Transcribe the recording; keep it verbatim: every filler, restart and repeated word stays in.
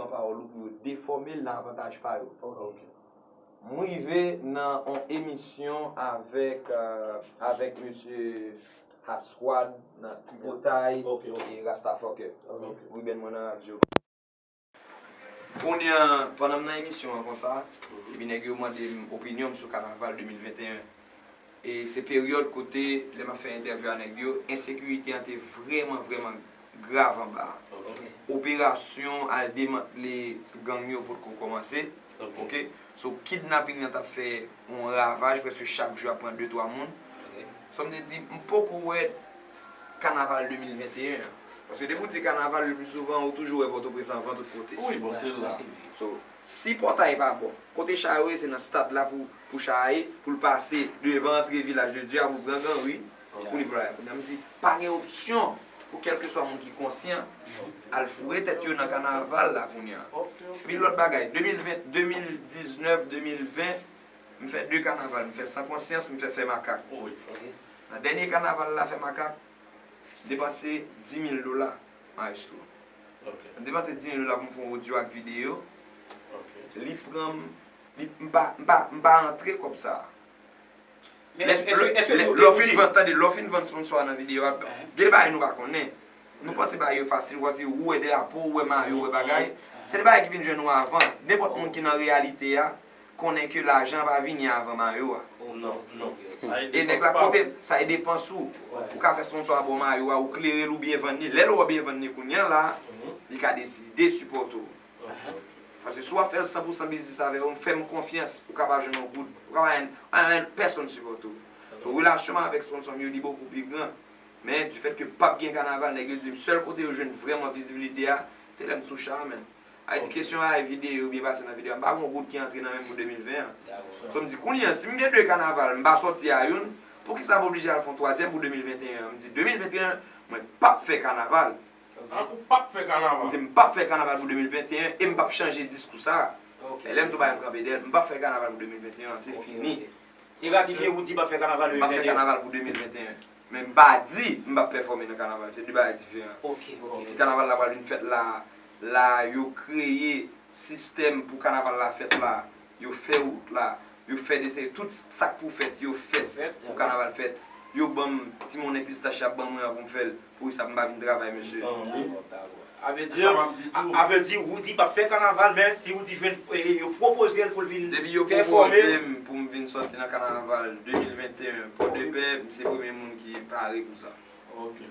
pran pawòl ou pou yo defòme l nan avantaj pa yo. M rive nan yon emisyon avèk, euh, avèk mesye Hot Squad, nan Tripotay e Rasta Fucker. Ruben mwen nan radyo. Kounye a, pandan m nan emisyon an konsa, epi nèg yo mande m opinyon m sou kanaval de mil venteyen. E se peryòd kote, lè m ap fè entèvyou a nèg yo, ensekirite an te vrèman, vrèman grav anba a. Operasyon al demantle gang yo potko kòmanse. Ok? So, kidnaping nan t ap fè yon ravaj, prèske chak jou ap pran de twa moun. So, m te di, m poko wè kanaval de mil venteyen an. Paske depi w di kanaval, le pli souvan, ou toujou wè Pòtoprens anvan tout kote. Wi, bon, se la. So, si pòtay pa bon, kote cha yo ye, se nan stad la pou, pou cha a ye, pou l pase devan antre Vilaj de Dye a, pou l pran Granri, pou li pran. Kounye a, m di, pa gen opsyon pou kèlkeswa moun ki konsyan al foure tèt yo nan kanaval la kounye a. Epi lòt bagay, de mil ven, de mil diznèf, de mil ven, m fè de kanaval, m fè San Konsyans, m fè Fè Makak. Nan dènye kanaval la, Fè Makak, m depanse di mil dola, maestro. M depanse di mil dola pou m fè yon odyo ak videyo. Li pran m, li, m pa, m pa, m pa antre kòb sa a. Men lè, èske, èske lè, lè w fin vann, tande, lè w fin vann sponsò a nan videyo a, gen de bagay nou pa konnen. Nou panse bagay yo fasil, ou panse ou wè drapo, ou wè mayo, ou wè bagay. Se de bagay ki vin jwenn ou avan. Nenpòt moun ki nan reyalite a konnen ke lajan pa vini avan mayo a. E nèg la pote sa e depans ou. Ou ka fè sponsò a ba w mayo a, ou klere l oubyen vann li. Lè l wè w byen vann li kounye a la, li ka deside sipòte w. Paske si w ap fè l san pou san biznis avè yo, fè m konfyans, ou ka pa jwenn yon goud, ou ka pa jwenn, pa jwenn pèsonn sipòte w. So, relasyon m avèk sponsò m yo, li bokou pi gran. Men, du fait que p ap gen kanaval, nèg yo di m sèl kote yo jwenn vrèman vizibilite a, se lè m sou cha a, menm. Sa vle di, kesyon a videyo, byen pase nan videyo a, m pa gen yon goud ki antre nan men m pou de mil ven an. So, m di, kounye a, si m gen de kanaval, m pa sòti a youn, poukisa m oblije al fè yon twazyèm pou de mil venteyen an? M di, de mil venteyen an, mwen p ap fè kanaval. Ah, ou p ap fè kanaval? M di, m p ap fè kanaval pou de mil venteyen e m p ap chanje diskou sa a. E lè m di w bagay, m kanpe dèyè l, m p ap fè kanaval pou de mil venteyen an, se fini. Se ratifye, ou di p ap fè kanaval de mil venteyen? M p ap fè kanaval pou de mil venteyen. Men m pa di m p ap pèfòme nan kanaval. Se de bagay diferan. Si kanaval la pral vin fèt la, la yo kreye sistèm pou kanaval la fèt la, yo fè wout la, yo fè desen, tout sa k pou fèt, yo fèt pou kanaval fèt. Yo ban m ti monnen pistach y ap ban mwen an pou m fè l. Poukisa m pa vin travay, mesye? Sa vle di, a, a vle di, Roody p ap fè kanaval, men si Roody jwenn, e, yo pwopoze l pou l vin pèfòme. Depi yo pwopoze m pou m vin sòti nan kanaval de mil venteyen, Pòdepè, m se premye moun ki pare pou sa. Ok.